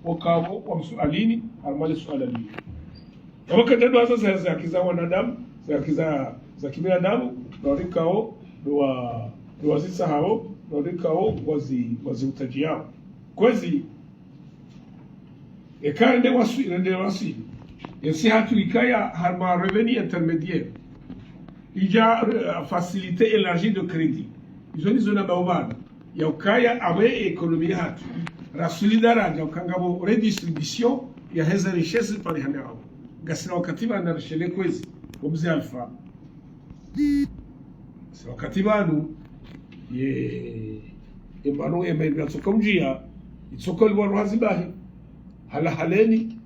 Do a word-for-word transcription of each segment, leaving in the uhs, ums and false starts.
Wokao wamsualini, harumwa le suala linu. Kama kadjadu haza za, za haki za wanadamu, za haki za, za kibinadamu, na wandru ikao, ndo wa, ndo wazitsahao, na wandru ikao, wazi, waziutadjiyao. Kwezi, eka rende waswi, rende waswi. Yentsi yahatru ikaya harumwa revenu intermédiaire. Idja, eh, facilité élargie de crédit. Izo ndizo namba ubana. Ya ukaya apvo économie yahatru. Rasuli daraja ukaya ngapvo redistribution yaheze richesse pvahanu hapvo. Ngasina wakati pvanu rishele kwezi. Omze Alpha. Si wakati pvanu, ye, ye mbano ye mendra tsoka mdjia, itsoka liwa rwazi bahi. Hala haleni,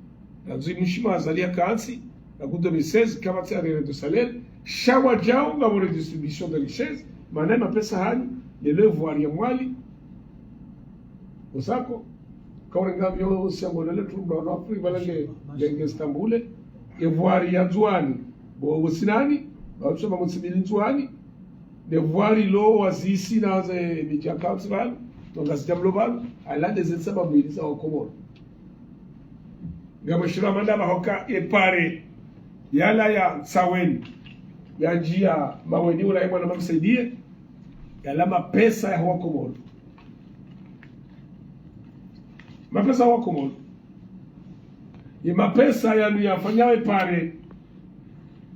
na nzwi mshima Azali yakantsi, na ku deux mille seize, kama tsi arriéré de salaire, sha wadjau ngapvo redistribution de richesse, mana mapesa hanyu, ye le voirie ya Mwali, osako, kaurengavyo siangolele tu ndo na pri pvala nge, nge, nge Istanbul, ye voirie ya Ndzuani, bo, bo sinani, ba utsoma mutsi mbili Ndzuani, ne voirie lo wazisi na ze midji ya kantsi pvanu, no ngazidja mlo pvanu, ala nde ze sababu ili za Wakomoro. Ngapvo shira manda mahoka ye pare, yala ya Ntsaweni, ya ndjia Maweni ula ye mwana mamsaidie, yala mapesa ya Wakomoro. Mapesa ya Wakomoro. Ye mapesa yanu yafanya ye pare.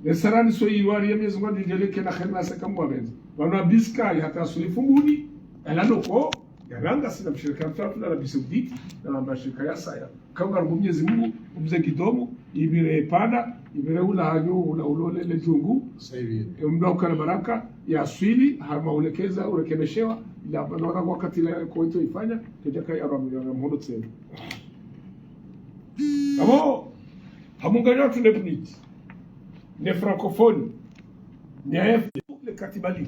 Ne sarani so iwari ya miezi ngwa ndjeleke na kheri na seka mwa benzi. Pvanu abisika ya hata suli fumbuni. Yala noko, yala ngasina mshirika mtatu na Arabie Saoudite, na mashirika ya saya. Kanga rubu Mwenyezi Mungu, umze kidomo, ipvire panda, ipvire ula hanyu, ula ulole le djungu. Sahibi. Ye mdru ukana baraka, ya swili, harumwa ulekeza, urekebeshewa, ila pvanu wana wakati la kwa ito ifanya, kedjaka ya ramu ya mhono tsena. Apvo, hamunganyo tu ne PNUD, ne Francophonie, ne A F D, le katiba li.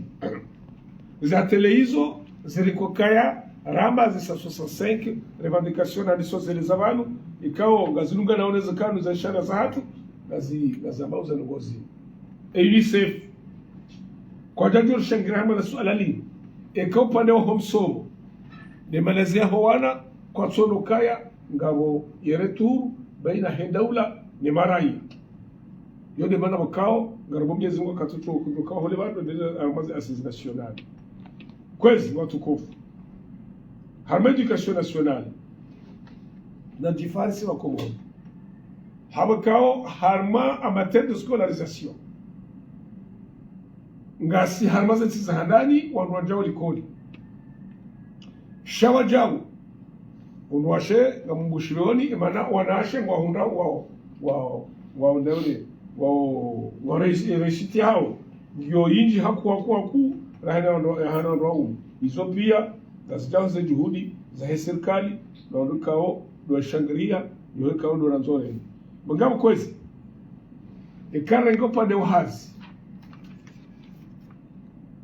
Za tele izo, ziriko kaya, ramba zisa soixante-cinq, revendication na ndiso zele za pvanu, ikao, ngazilunga na one zakanu za ishara zahatru, ngazi, ngazamba uza nongozi. E UNICEF, kwadjadjo rishangira hama na suala linu, eka upande wa ho msomo, ne malezi ya ho wana, kwatsono kaya, ngapvo ye retour, baina he daula, ne maraya. Yo nde mana wakao, ngarombo Mwenyezi Mungu akatutso kutoka hole pvanu, nde harumwa ze assises nationales. Kwezi watukufu. Harumwa éducation nationale. Na différence wa Komoro. Hapvo kao harumwa en matière de scolarisation. Ngasi harumwa ze ntsi za handani, wandru wadjao likoli. Sha wadjao. Unu washe, ngamumbushironi, emana wanawashe ngwahundra wa, wa, wa, wa, wa, wa réussite, réussite yao. Ngiyo indji haku, haku, haku, rahana wandru, rahana wandru waume. Izo pia, ngazidjao ze juhudi, zahe sirikali, na wandru kao, ndo washangiria, yo kao ndo randzore. Manga mkwezi. Eka renge upande wa hazi.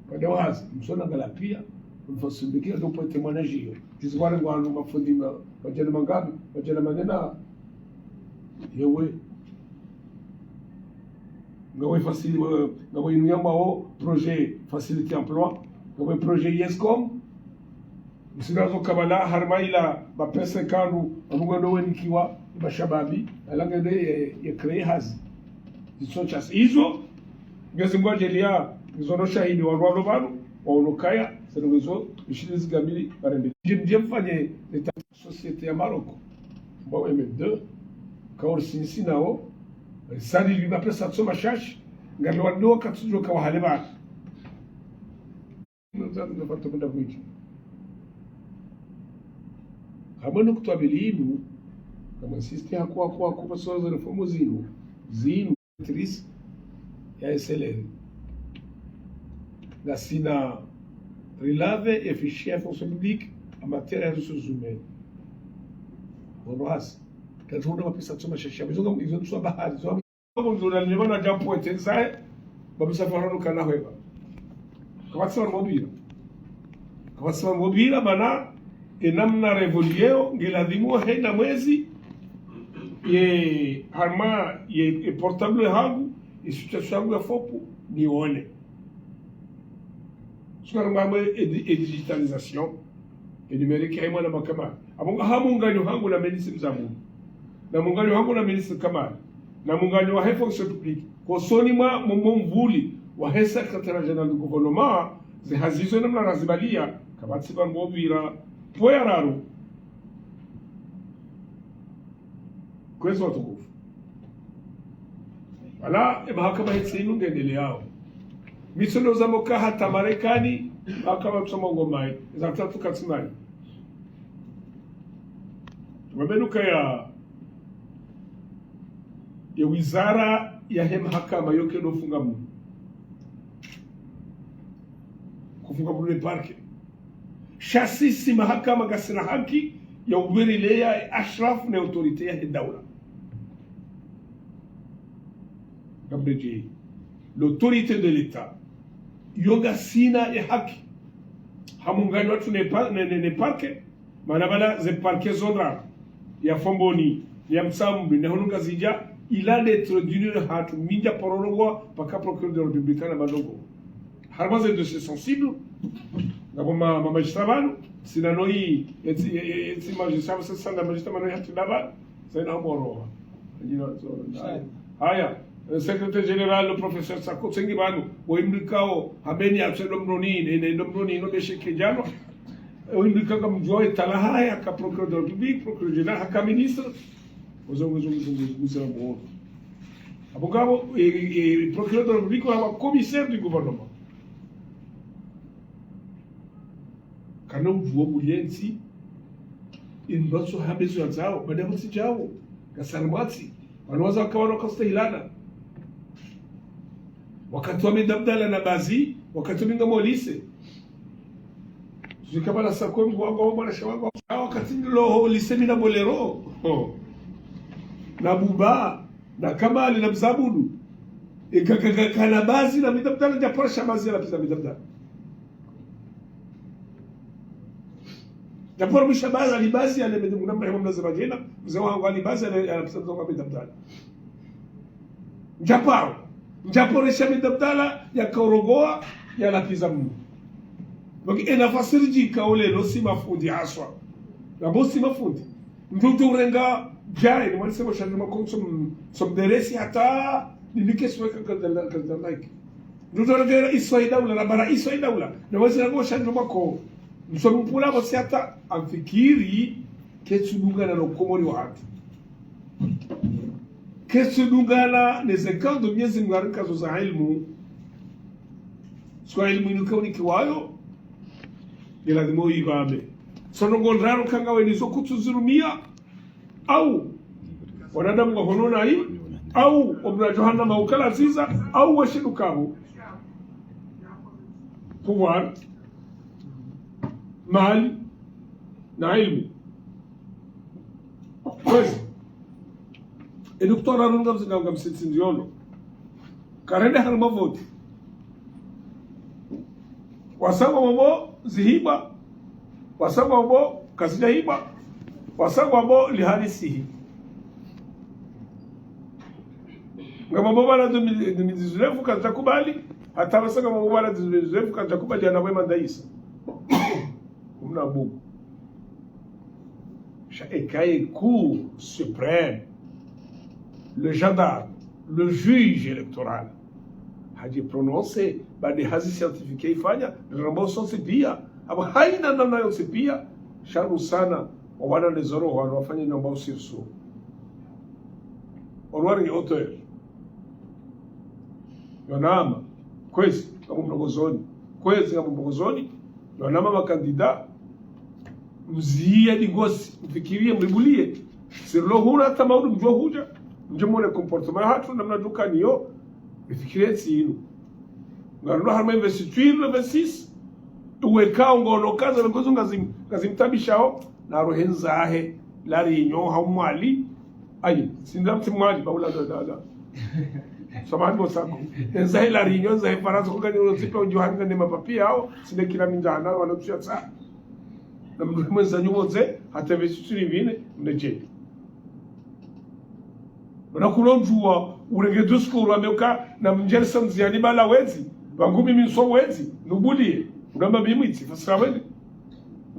Upande wa hazi, msona ngala pia, mfasumbikia ndo pwete mwana jiyo. Juzi wale ngwanu mafundi ma, wadjana mangavi, wadjana manena. Yewe. Ngawe facili, ngawe inu yamba o projet facilité emploi, ngawe projet IESCOM. Msina zo kabala harumwa ila mapesa kanu, amunga ndo wenikiwa, mashababi, alanga nde ye, ye créer hazi. Izo chasi. Izo, ngezi ngwadjelia, izo no shahidi wa lwalo pvanu, wa unokaya, zeno ngezo, ishiri zigamili, barende. Nje, nje mfanye, leta société ya Maroc. Mbawe M deux, kaori sinisi nao, sali lima pesa tsoma shashi, ngali wando katsudjo kawa hale pvanu. Nafata munda kwitsu. Hamwe nukutwa mbili inu, kama insiste haku, haku, haku, pasoza reformu zinu, zinu, tris, ya S L R. Ngasina rilave, efficier, fonction publique, en matière ya ressources humaines. Bono hasi. Katunda mapesa tsoma shasha. Izo nga, izo tswa bahari, izo Bonjour, na nyuma na jambo ete nsae, ba msafara no kana hweba. Kabatsi wa mwabira. Kabatsi wa mwabira, mana, enamna révolution, ngeladhimu hena mwezi, ye, harumwa, ye, ye portable hangu, ye situation yangu ya fopu, nione. Suka harumwa mwe, e di-, e digitalisation, e numérique, haimwa na makama. Abo nga ha muunganyo hangu na ministre Mzamuni, na muunganyo hangu na ministre Kamali, na muunganyo wahe fonction publique, hosoni mwa mo, mo mvuli wahe secrétaire général du gouvernement, ze hazi zo namna razibaliya, kapvatsi pvanu pvopvira, pvo ya raru. Kwezi watukufu. Wala, e mahakama hetsi inu ngendeleyawo. Mi tsi ndo zamba uka hata Marekani, mahakama kusoma ngomai, za tatu katsi mai. Wambe nuka ya, ya wizara yahe mahakama yo kendo funga munu. Kufunga munu le parquet. Sha sisi mahakama ngasina haki ya uberekeya e ashrafu ne autorité yahe daula. Ngamredjeyi. L'autorité de l'État. Yo ngasina ye haki. Ha muunganyo watru ne pa-, ne, ne, ne parquet. Mana bala ze parquet zo ndraru, ya Fomboni, ya Mtsamdu, ne hunu Ngazidja, il a d'être d'honneur hatru, mi ndja paro rongowa, paka procureur de la République na madongo. Harumwa ze dossier sensible, ngapvo ma, ma magistrat pvanu, sina noyi, etsi, e, e, etsi magistrat, sasa na magistrat manoyi hati ndapvanu, sina moroha. Haya, eh, secrétaire général, le professeur Sako, tsengi pvanu, wo imlikao, habeni atse ndo mroni, ne, ne, ndo mroni, no beshe kedjano, wo imlika ngamdjuwa etala haya, ka procureur de la République, procureur général, haka ministre, ozo, ozo, ozo, ozo, ozo, ozo, ozo. Abo ngapvo, e, e, procureur de la République, wa commissaire du gouvernement. Kana udjuwa bulientsi, indrotso habezo ya zao, bada mutsi djao, kasari mwatsi, wanu waza waka wanu wakastahilana. Wakati wa Ahmed Abdallah na Bazi, wakati wa mi ngam o lycée. Zika bala Sako mwangu, mwanashe wangu. Wakati ndilo ho lycée mi na Bolero. Ho. Na Buba, na Kamali, na Mzabudu. Eka, ka, ka, kana Bazi na Ahmed Abdallah, ndja paro sha Bazi ya lapviza Ahmed Abdallah. Ndja paro mwisha Bazi, Ali Bazi, ya le mende muna mrehemu mna Zebagena, mze wangu Ali Bazi, ya le, ya lapviza mze wangu Ahmed Abdallah. Ndja paro. Ndja paro sha Ahmed Abdallah, ya ka urongowa, ya lapviza mnu. Donc, ena fasiri djika olelo si mafundi haswa. Ngapvo si mafundi. Mndru udjo urenga djaye, ni mwanise mwa shandru mako msom-, msomderesi hata, ni nike suwe ka, ka, ka, ka, ka, like. Mndru udjo urenga iswa idaula, na bara iswa idaula. Na wazira ngo shandru mako. Msompvula pvo si hata, amfikiri, ketsu dungana no Komori wahatru. Ketsu dungana ne ze kando Mnyezi Mngu arikazo za ilmu. Swa ilmu inu ka unikiwayo, nge lazima uyipvame. Sono ngo ndraru kanga wenizo kutsu zirumia, au wanadamu wa hono nayi, au omna jahannama ukala ziza, au washidu kabo. Pouvoir, mali, na ilmu. Kwezi. Eni kutora runga mzinga nga msitsi ndiono. Karende harumwa voti. Wasangwa wabo zihibwa. Wasangwa wabo kazidja hibwa. Wasangwa wabo lihali sihi. Ngapvo wabo bala deux mille, deux mille dix-neuf kazidja kubali. Hata wasangwa wabo bala deux mille dix-neuf kazidja kubali, ana wema ndaisa. Kumna buku. Sha eka ye Cour suprême, le gendarme, le juge électoral, hadji prononcer, baada hazi scientifique ifanya, rambo sontsi pia, abo haina namna yontsi pia, sha rusana, wawana ne zoro wanu wafanye nyomba usirsu. Olwari ni auteur. Wanama, kwezi, ngamumlongozoni. Kwezi, ngamumlongozoni. Wanama makandida. Mziye dingosi, mfikiriye, mlibuliye. Sirilo huna hata maudu mdjuwa hudja. Mdje mwone comportement hatru, namna dukaniyo. Mfikiriye tsi inu. Ngarilo harumwa investiture le vingt-six. Uweka ngono kaza, ngozo ngazim-, ngazimtabishao. Na rohe nzahe, La Réunion, ha Mwali. Ayi, sindra mtsi Mwali, ba ula da, da, da. Samahani bo Sako. Nzahe La Réunion, nzahe Farantsa, kukani ulo tsipa unjuhani na nema papier hao, sinde kila mindjana, wana kusia tsa. Na mndru mwenza nyumo nze, hata vesi tsuri vine, mneje. Mana kulo ndjuwa, urenge discours, wambe uka, na mnjeri sa ndziani bala wezi, wangu mimi nso wezi, nubuliye, unamba mimi tsi, fasira wezi.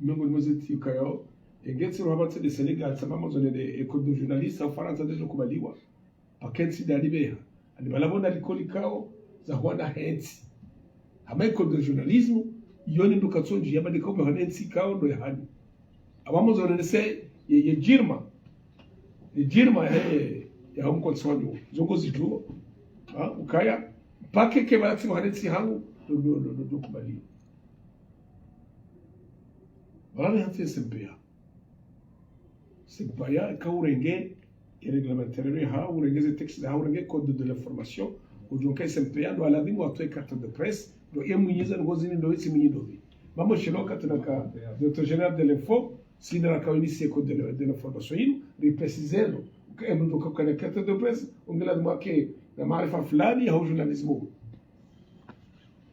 Miongoni mwa ze tsi kayo, engetse roha batse de Sénégal, sa mama zone de école de journaliste, au Farantsa de kubaliwa. Pakentsi dali beha. Ani bala bona likoli kao, za huwana hentsi. Hama école de journalisme, yoni ndo katsondji, yama de kao mehana hentsi kao ndo yahani. Awamo zone de se, ye, ye jirma. Ye jirma, ye, ye, ya hau mkotsoni. Zongo ziduo. Ha, ukaya, pake ke bala tsi mehana hentsi hangu, ndo, ndo, ndo, ndo, ndo kubaliwa. Bala ni hantsi S M P A. S M P A ka urenge, e règlement intérieur ha, urenge ze texte ha, urenge code de l'information, udjonka S M P A ndo aladhimu watowe carte de presse, ndo ye mwinyi ze ndrongo zini ndo ye tsi mwinyi ndo pvi. Mamo shelo katrina ka directeur général de l'info, sina raka initié code de, de l'information inu, ri préciser lo. Ka emndru ka kana carte de presse, ungela ladhimu ake na maarifa fulani, hau journalisme.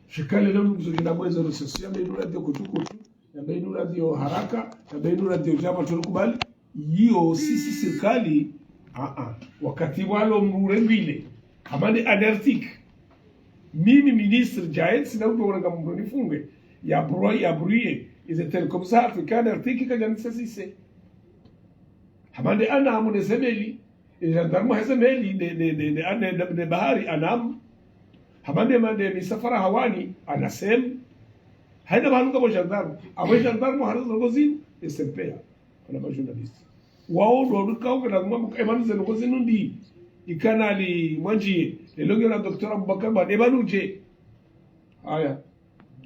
Shikali leo mzo jina mwezo réseaux sociaux, mais nous la de kutu kutu. Yambe inu radio haraka, yambe inu radio djama tulu kubali. Iyo, sisi sirikali, ah, ah. Wakati walo mrure mbile. Hama nde un article. Mimi ministre, djaetsi na uto wanga mrure nifunge. Ya broi, ya bruye. Ize tel comme ça, article, un article, kadjanisa sise. Hama nde anamu ne zemeli. E gendarme heze meli ne, ne, ne, ne, ne, ne, ne bahari, anamu. Hama nde ma, nde misafara hawani, anasem. Haina bahanuka bo gendarme. Abo gendarme harizo ndrongo zinu, S M P A. Kana ma journaliste. Wao ndo waduka uka na kumwamba, e banu ze ndrongo zinu ndi. Ikana ali mwanjiye. Lelo nge na docteur Abubakar ba, e banu je. Haya.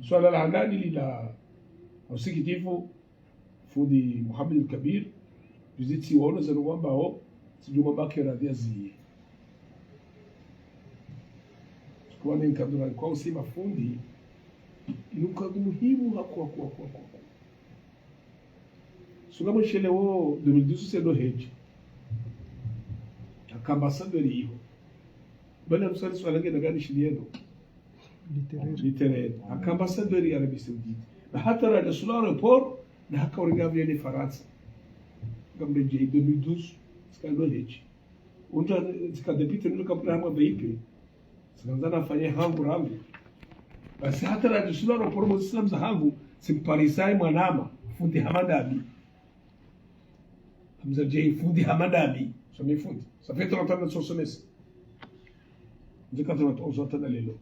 Swala la handani lila. Usikitifu. Fundi Mohamed El Kabir, juzi tsi waono zanu wambao, tsi djuma bake radhia ziye. Kwa ne nkadura kwa usi mafundi, inu nkadru muhimu hako, hako, hako, hako, hako. Sula mwe shele wo deux mille douze se ndo hedji. Haka ambassadeur iyo. Bali amsali swala nge na gani shilieno. Littéraire. Littéraire. Haka ambassadeur ya Arabie Saoudite. Na hata ra de sula aéroport, na haka urenga avion ne Farantsa. Ngambe je deux mille douze, tsika ndo hedji. Undra tsika député ndo kapura hama beipe. Tsika ndzana fanye hangu rangu. Basi hata ra de sula aéroport mo islam za hangu, tsi mparisai mwanama, fundi Hamada Abi. Hamza J, fundi Hamada Abi. Somi fundi. Ça fait trente ans que je suis sommet. Nze quatre-vingt-onze ans tana lelo.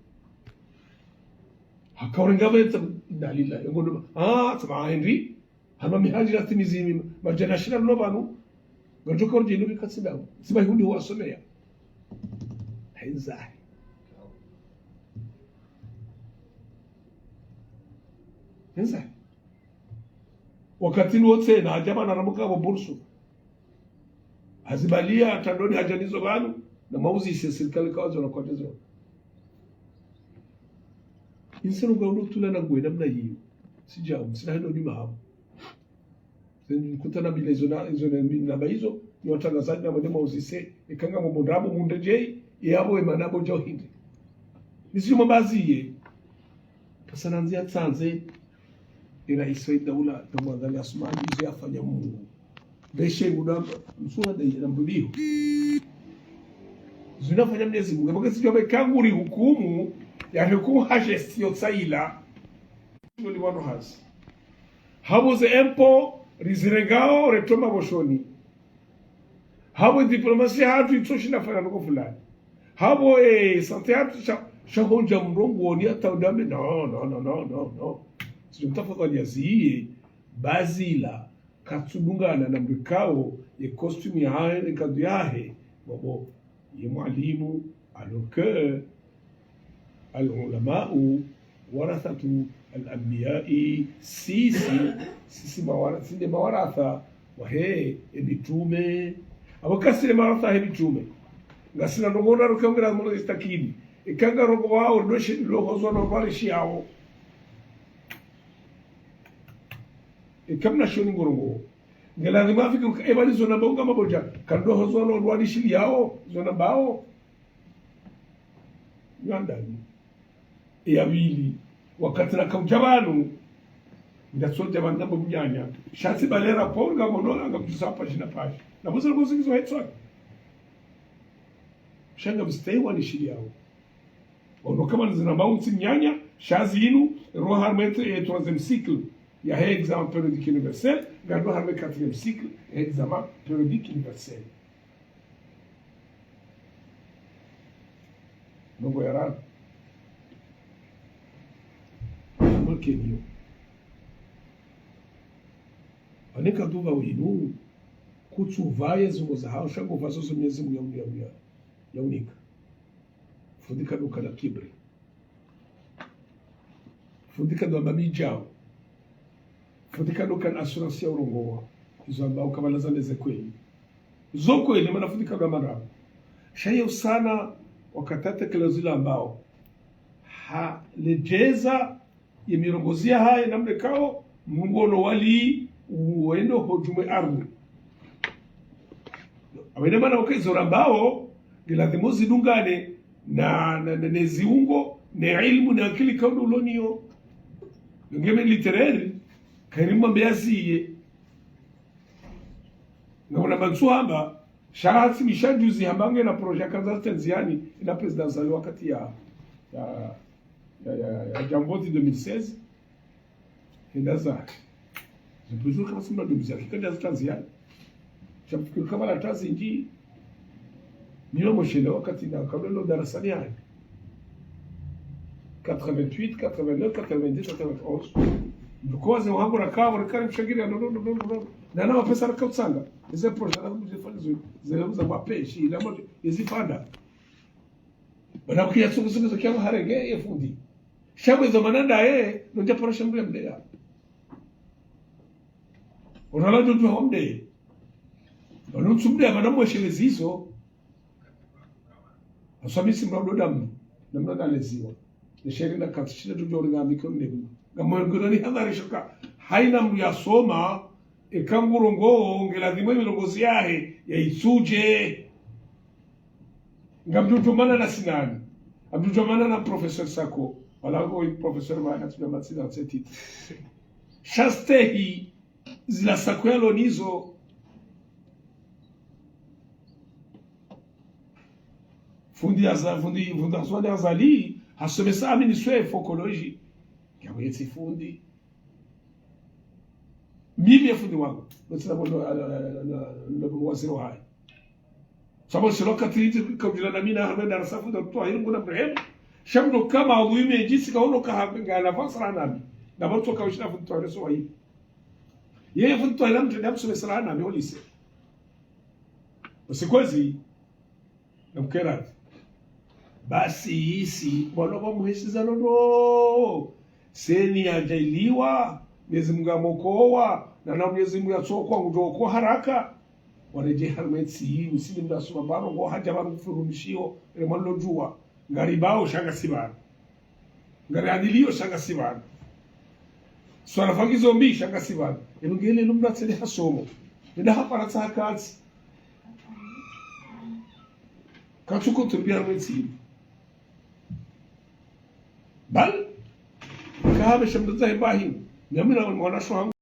Haka urenga veta dalila. Yongo ndo, ah, tsama Henry. Hama mihadjira tsi mizimi. Madjana shina mlo banu. Ngadjoka urje ndo bika tsinda. Tsiba hundi huwa someya. Henza. Henza. Wakati nuwo tsena, hadja bana ramuka bo bursu. Hazibalia, tandoni hadja nizo banu, na mauzi ise sirikali kawazo na kwatezo. Inse nunga unu tula na ngwe namna iyo. Sija, sina hendo ni mahamu. Kutana bila izo na, izo na, na ba izo, ni watangazaji na mwende mauzi ise, ikanga mo mundrabo mundre jei, iyabo emanabo jao hindri. Nisi juma bazi ye. Pasana ndzia tsandze, e raisi wa daula, Dr Azali Assoumani, izo yafanya Mungu. Beshe nguda, msura de, na mbuliho. Zina fanya Mwenyezi Mungu. Mbaka sijua be kanguri hukumu, ya hukumu hajesti yo tsaila. Ngoli wano hazi. Habo ze empo, rizirengao, retroma boshoni. Habo diplomasi hatru itsoshi na fanya nuko fulani. Habo, eh, sante hatru sha, sha honja mrongo ni hata udame. No, no, no, no, no, no. Sijum tafadhali ya ziye. Bazila. Katsudungana na mrikao ye costume yahahe, ne kandu yahe. Bobo. Ye mwalimu. Alors que العلماء ورثة الأنبياء, sisi, sisi mawara-, sinde mawaratha wahe, e mitume. Abo kasile mawaratha he mitume. Ngasina ndrongo raru kangera mwana istakini. Ikanga rongo wao, ndo she, ndo hozwa no parishi yao. Ikamna shoni ngorongo. Ngela ni mafiki, e bali zona mbao nga mabodja. Kando hozwa no lwani shili yao, zona mbao. Nyandani. Ya pvili, wakati na kaudja pvanu, nda tsodja pvanu nda mbo mnyanya. Sha tsi bale rapport nga mono nga mdjusa page na page. Na mbuza ngo zingizo hetswa. Sha nga mstehi wa nishili yao. Ono kama nizina mbao ntsi mnyanya, sha zinu, roha mwete e troisième cycle. Yahe examen périodique universel, ngarilo harumwa quatrième cycle, yahe examen périodique universel. Ndrongoo ya raru. Ndrongoo ya raru. Ane kadhuba winu, kutsuvaya zungo zahaho, sha ngopvazo zo Mwenyezi Mungu ya, ya, ya, ya unika. Fundi kadjoka na kibri. Fundi kadjoamba mi djao. Fundi kadjoka na assurance ya urongowa. Izo ambao kabala zane ze kweli. Zo kweli, mana fundi kadjoamba ndrabo. Sha ye usana wakati atekelezo zila ambao. Haledjeza ye mirongozi yahahe namna ikao, mrongoo wali wendo ho djumwe armu. Awe ne mana uka izo rambao, ngiladhimu zidungane na, na, na, ne ziungo, ne ilmu, ne akili kaundu uloniyo. Ngeme littéraire, kairi mwambe yaziye. Ngamwona mantsu hamba, sha hatsi misha juzi hamba ngena projet ya Kanza Tanziani, ina président Azali wakati ya, ya, ya, ya, ya djamvoti deux mille seize. Henda za. Zipuzuru kama simba ndugu zake, kanda za Tanziani. Sha mfikiri kama la tazi ndi, niyo mshele wakati na kabla lo darasani yani. Quatre-vingt-huit, quatre-vingt-neuf, quatre-vingt-dix, quatre-vingt-onze. Nduko waze wangu raka, wakari mshangiri ya no, no, no, no, no, no. Na na mapesa raka utsanga. Eze projet na mzifanya zo, zile mza mapeshi, ila moja, izifanda. Bana kuya tsungu tsungu za kiamu harenge ye fundi. Sha bwe zo mana ndaye, nonja paro sha mdru ya mdeya. Onala njo tu ha mdeye. Bana mtsu mdeya, bana mweshelezi izo. Aswa mi si mdru wa dodamu, na mdru naleziwa. Ni sheri na kati shina tu jori nga mikro ndebu. Nga mwe ngona ni hadhari shoka. Haina mdru ya soma, eka ngurongoo, ngiladhimu ye mirongozi yahe, ya itsuje. Ngamdjudjumana na Sinani. Ngamdjudjumana na professeur Sako. Wala ngo professeur wa katsuja matsina tsetiti. Sha stehi zila Sako yalo nizo. Fundi Aza-, fundi, fundi Aswani Azali, hasomesa Amini Swe fokoloji. Yabo yetsi fundi. Mimi ya fundi wangu. Notsi na bono, ah, ah, ah, ah, ah, waziri wa hayi. Sabu shilo katiri kaudjila na mina, hame darasa fundi wa tuwa hili nguna mrehemu. Sha mdru kama abu ime jisi ka uno ka hame nga na fasa la nami. Na mdru ka ushina fundi wa reso wa hili. Yeye fundi wa hili mdru ya msome sala nami, o lycée. Usikwezi, na mkerati. Basi yisi, walo wa muhisi za lodo. Seni ya jailiwa, Mwenyezi Mungu ya mokowa, na na Mwenyezi Mungu ya tsoko, ngujo ko haraka. Wareje harumwa entsi, usili mda suma baro, ngo haja baro kufurumishiyo, ele mwalo jua. Ngaribao sha ngasi baro. Ngari adiliyo sha ngasi baro. Swala fangi zombi sha ngasi baro. Enu ngele lumda tsele hasomo. Enda hapara tsa hakati. Katsuko turbia harumwa entsi. Bal, kahabe shamda za ibahi. Nyamina mwana shwangu.